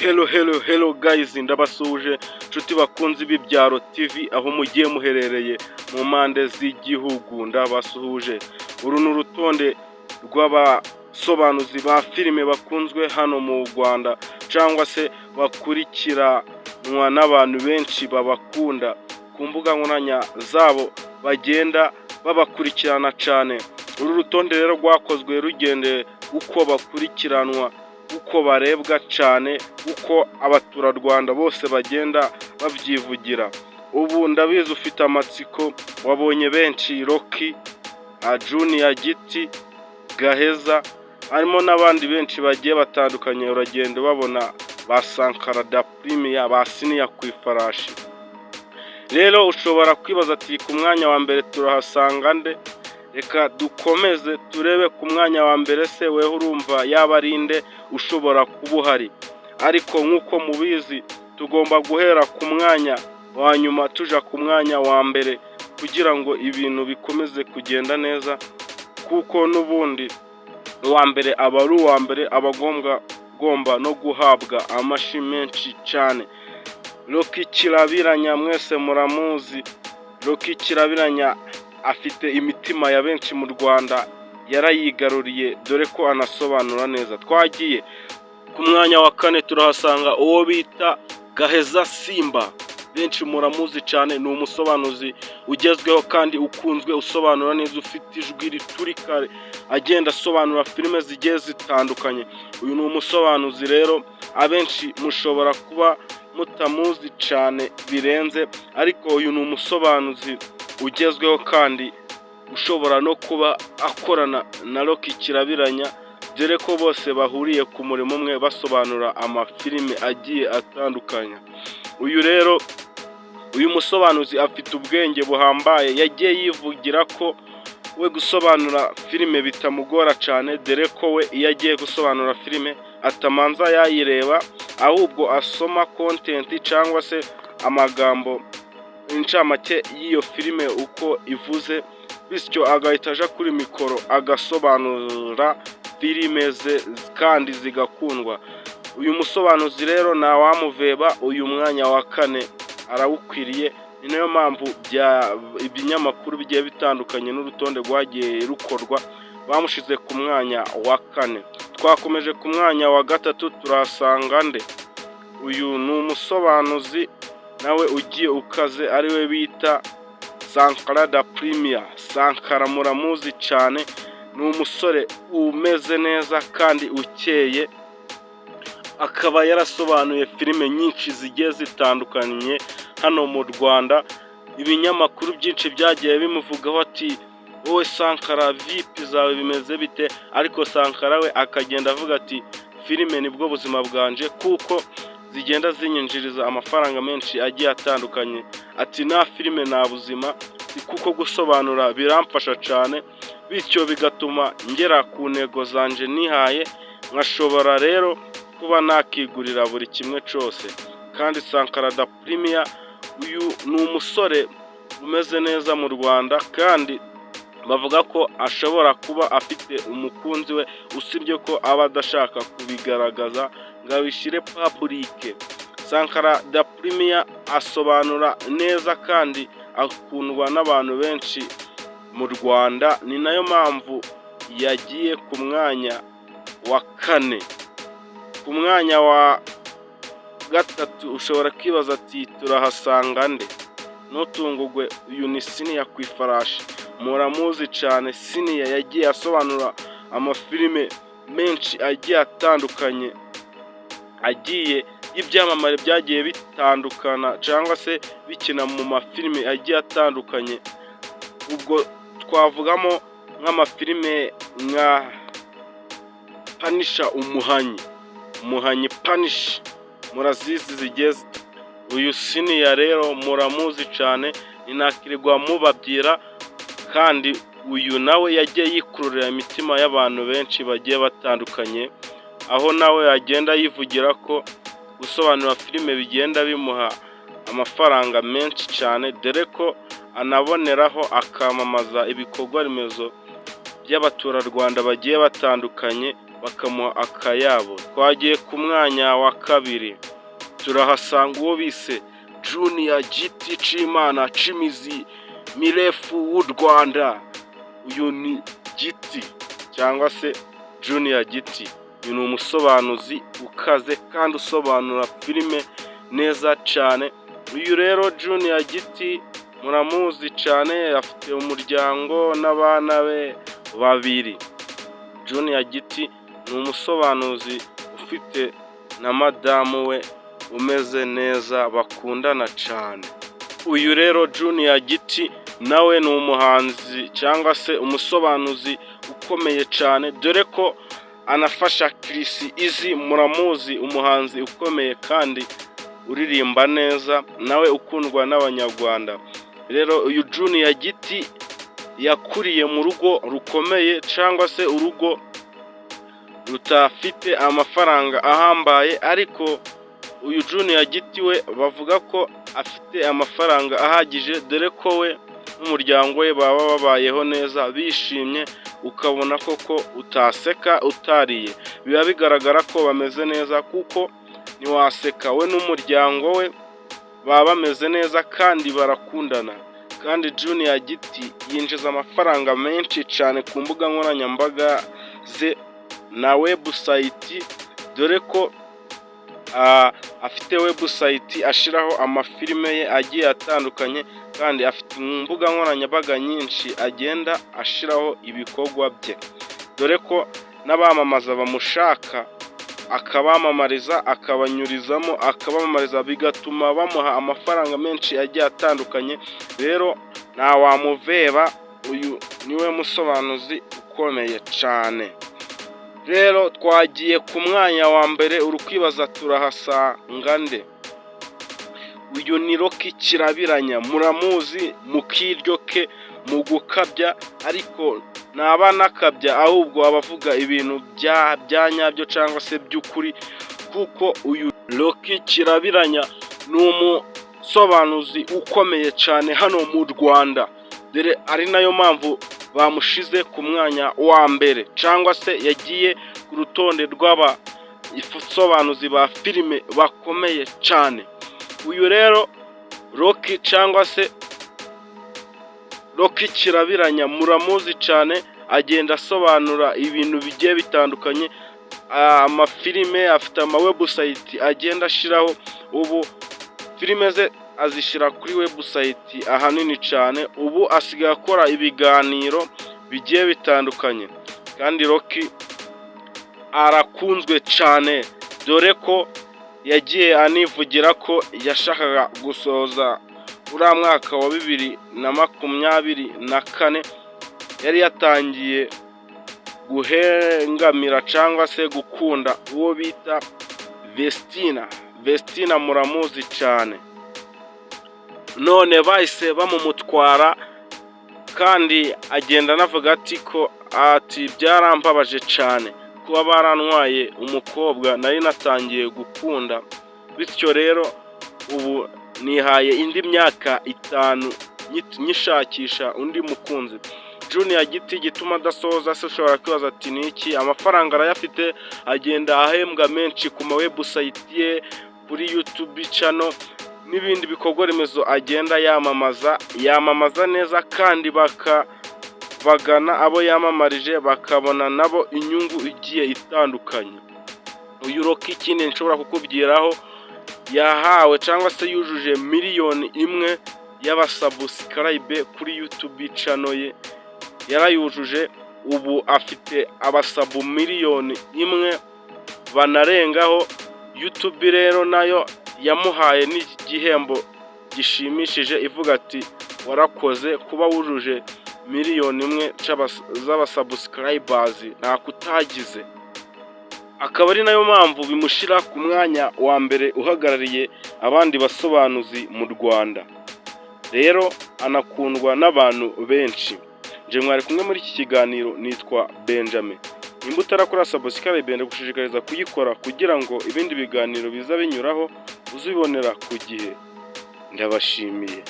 Hello, hello, hello guys, ndabasuhuje nshuti bakunze b'Ibyaro TV aho mugiye muherereye mu mpande z'igihugu, ndabasuhuje. Uru ni urutonde rw'abasobanuzi ba filime bakunzwe hano mu Rwanda cyangwa se bakurikiranwa n'abantu benshi babakunda ku mbuga nkoranya zabo, bagenda babakurikirana cyane. Uru rutonde rero rwakozwe rugendeye uko bakurikiranwa, uko barebwa cyane, uko abaturarwanda bose bagenda babyivugira. Ubu ndabizi ufite amatsiko, wabonye benshi: Rocky, Junior Giti, Gaheza, harimo n'abandi benshi bagiye batandukanye. Uragenda ubabona, ba Sankara da Premier, ba Siniya ku ifarashi. Rero ushobora kwibaza ati: "Ku mwanya wa mbere turahasanga nde?" Reka dukomeze turebe ku mwanya wa mbere. Se weho urumva yaba ari nde ushobora kuba uhari? Ariko nk'uko mubizi, tugomba guhera ku mwanya wa nyuma tuja ku mwanya wa mbere kugira ngo ibintu bikomeze kugenda neza, kuko n'ubundi uwa mbere aba ari uwa mbere, aba agomba no guhabwa amashyi menshi cyane. Rocky Kirabiranya mwese muramuzi. Rocky Kirabiranya afite imitima ya benshi mu Rwanda, yarayigaruriye, dore ko anasobanura neza. Twagiye ku mwanya wa kane, turahasanga uwo bita Gaheza Simba. Benshi muramuzi cyane, ni umusobanuzi ugezweho kandi ukunzwe, usobanura neza, ufite ijwi riturika, agenda asobanura filime zigiye zitandukanye. Uyu ni umusobanuzi rero abenshi mushobora kuba mutamuzi cyane birenze, ariko uyu ni umusobanuzi ugezweho kandi ushobora no kuba akorana na Rocky Kirabiranya, dore ko bose bahuriye ku murimo umwe, basobanura amafilime agiye atandukanye. Uyu rero, uyu musobanuzi afite ubwenge buhambaye. Yagiye yivugira ko we gusobanura filime bitamugora cyane, dore ko we iyo agiye gusobanura filime atamanza yayireba, ahubwo asoma content cyangwa se amagambo incamake y'iyo filime uko ivuze, bityo agahita aja kuri mikoro agasobanura filime ze kandi zigakundwa. Uyu musobanuzi rero ntawamuveba, uyu mwanya wa kane arawukwiriye. Ni nayo mpamvu ibinyamakuru bigiye bitandukanye n'urutonde rwagiye rukorwa bamushyize ku mwanya wa kane. Twakomeje, ku mwanya wa gatatu turahasanga nde? Uyu ni umusobanuzi nawe ugiye ukaze, ariwe bita Sankara da Premier. Sankara muramuzi cyane, ni umusore umeze neza kandi ukeye, akaba yarasobanuye filime nyinshi zigiye zitandukanye hano mu Rwanda. Ibinyamakuru byinshi byagiye bimuvugaho ati: "Wowe Sankara, vipi zawe, bimeze bite?" Ariko Sankara we akagenda avuga ati: "Filime nibwo buzima bwanje, kuko zigenda zinyinjiriza amafaranga menshi agiye atandukanye." Ati: "Nta filime nta buzima, kuko gusobanura biramfasha cyane, bityo bigatuma ngera ku ntego zanje nihaye, nkashobora rero kuba nakigurira buri kimwe cyose." Kandi Sankara da Premier uyu ni umusore umeze neza mu Rwanda, kandi bavuga ko ashobora kuba afite umukunzi we, usibye ko aba adashaka kubigaragaza ngo abishyire public. Sankara da Premier asobanura neza kandi akundwa n'abantu benshi mu Rwanda, ni nayo mpamvu yagiye ku mwanya wa kane. Ku mwanya wa gatatu ushobora kwibaza ati: "Turahasanga nde?" Ntutungurwe, uyu ni Siniya ku ifarashi, muramuzi cyane. Siniya yagiye asobanura amafilime menshi agiye atandukanye, agiye y'ibyamamare byagiye bitandukana cyangwa se bikina mu mafilime agiye atandukanye. Ubwo twavugamo nk'amafilime nka Punisher, Umuhanyi, Umuhanyi Punisher, murazizi zigiye. Uyu Siniya rero muramuzi cyane, ninakirirwa mubabwira. Kandi uyu nawe yagiye yikururira imitima y'abantu benshi bagiye batandukanye, aho nawe agenda yivugira ko gusobanura filime bigenda bimuha amafaranga menshi cyane, dore ko anaboneraho akamamaza ibikorwa remezo by'abaturarwanda bagiye batandukanye. bakamuha akayabo. Twagiye ku mwanya wa kabiri, turahasanga uwo bise Junior Giti c'Imana c'imizi mirefu w'u Rwanda. Uyu ni Giti cyangwa se Junior Giti. Uyu ni umusobanuzi ukaze kandi usobanura filime neza cyane. Uyu rero Junior Giti muramuzi cyane, afite umuryango n'abana be babiri. Junior Giti ni umusobanuzi ufite na madamu we umeze neza, bakundana cyane. Uyu rero Junior Giti nawe ni umuhanzi cyangwa se umusobanuzi ukomeye cyane, dore ko anafasha Chriss Eazy, muramuzi, umuhanzi ukomeye kandi uririmba neza, nawe ukundwa n'Abanyarwanda. Rero uyu Junior Giti yakuriye mu rugo rukomeye cyangwa se urugo rutafite amafaranga ahambaye, ariko uyu Junior Giti we bavuga ko afite amafaranga ahagije, dore ko we n'umuryango we baba babayeho neza bishimye, ukabona koko utaseka utariye. Biba bigaragara ko bameze neza, kuko ntiwaseka, we n'umuryango we baba bameze neza kandi barakundana. Kandi Junior Giti yinjiza amafaranga menshi cyane ku mbuga nkoranyambaga ze na website, dore ko afite website ashyiraho amafilime ye agiye atandukanye, kandi afite imbuga nkoranyambaga nyinshi agenda ashyiraho ibikorwa bye, dore ko n'abamamaza bamushaka akabamamariza, akabanyurizamo akabamamariza, bigatuma bamuha amafaranga menshi agiye atandukanye. Rero ntawamuveba, uyu niwe musobanuzi ukomeye cyane. Rero twagiye ku mwanya wa mbere, uri kwibaza turahasanga nde? Uyu ni Rocky Kirabiranya, muramuzi mu kiryo ke, mu gukabya, ariko ntaba anakabya, ahubwo aba avuga ibintu bya nyabyo cyangwa se by'ukuri, kuko uyu Rocky Kirabiranya ni umusobanuzi ukomeye cyane hano mu Rwanda, dore ari nayo mpamvu bamushize ku mwanya wa mbere cyangwa se yagiye ku rutonde rw'abasobanuzi ba filime bakomeye cyane. Uyu rero Rocky cyangwa se Rocky Kirabiranya muramuzi cyane, agenda asobanura ibintu bigiye bitandukanye, amafilime, afite ama website agenda ashyiraho. Ubu filime ze azishyira kuri website ahanini cyane, ubu asigaye akora ibiganiro bigiye bitandukanye. Kandi Rocky arakunzwe cyane, dore ko yagiye anivugira ko yashakaga gusoza uriya mwaka wa 2024 yari yatangiye guhengamira cyangwa se gukunda uwo bita Vestina. Vestina muramuzi cyane, none bahise bamumutwara, kandi agenda anavuga ati ko ati byarambabaje cyane kuba barantwaye umukobwa nari natangiye gukunda, bityo rero ubu nihaye indi myaka 5 nyishakisha undi mukunzi. Junior Giti gituma adasoza se, ushobora kwibaza ati ni iki? Amafaranga arayafite, agenda ahembwa menshi ku ma website ye, kuri YouTube channel n'ibindi bikorwa remezo agenda yamamaza, yamamaza neza kandi bagana abo yamamarije bakabona nabo inyungu igiye itandukanye. Uyu Rocky, ikindi nshobora kukubwiraho, yahawe cyangwa se yujuje 1 miliyoni y'aba subscribe kuri YouTube channel ye, yarayujuje. Ubu afite aba sub 1 miliyoni banarengaho. YouTube rero nayo yamuhaye n'igihembo gishimishije, ivuga ati warakoze kuba wujuje 1 miliyoni z'aba subscribers, ntako utagize. Akaba ari nayo mpamvu bimushyira ku mwanya wa mbere uhagarariye abandi basobanuzi mu Rwanda. Rero anakundwa n'abantu benshi. Nje mwari kumwe muri iki kiganiro nitwa Benjamin. Nimba utarakora subscribe, ndagushishikariza kuyikora kugira ngo ibindi biganiro biza binyuraho uzibonera ku gihe. Ndabashimiye.